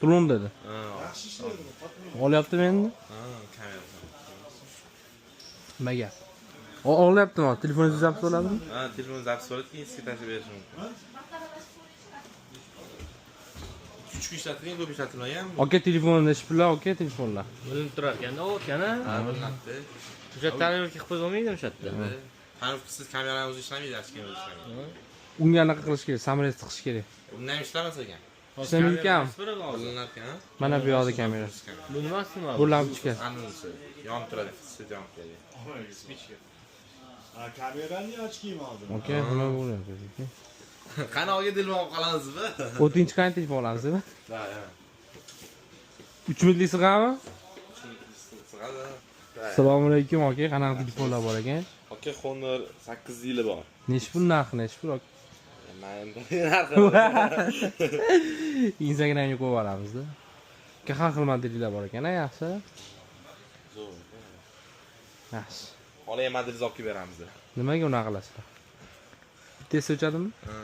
Tulum dedi. Ha, Yaxshi ishlaydi, qotmaydi. Olyaptimi endi? Ha, kamera. Nima gap? Olyaptimi? Telefoningizni запись oladimi? Ha, telefon запись bo'ladi, keyin sizga tashlab berish mumkin. 3 kun ishlatilgan, ko'p ishlatilmagan. Aka, telefonni nechi pullar, aka, telefonlar? Bilinib turar ekanda, o akani. Ha, bilinadi. O'sha tanirovka qilib qo'ysa bo'lmaydimi o'sha yerda? Tanib, kamerani o'zi ishlamaydi, hech kim o'zi ishlamaydi. Unga anaqa qilish kerak, саморез tiqish kerak. Undan ham ishlamas ekan. Ishlamaydi ekan. Bilinar ekan, ha? Mana bu yoqda kamera. Bu nimasimi? Bu lampochka. Anisi yonib turadi, свет yonib turadi. Ha, kamerani очки mi oldin? Aka, nima bo'lyapti? Qani, olga telefon olib qolamizmi? O'ttinchi qani telefon olamizmi? Ha, ha. 3 minutlik sig'ami? Sig'adi. Assalomu alaykum aka, qanaqa telefonlar bor ekan? Aka, Honor 8 yili bor. Nechi pul narxi, nechi pul aka? Men narxi. Instagramga qo'yib yuboramizda. Aka, har xil modellar bor ekan, a, yaxshi. Zo'r. Yaxshi. Xohlagan modelingizni olib kelib beramiz. Nimaga unaqa qilasizlar? Tez o'chadimi? Ha.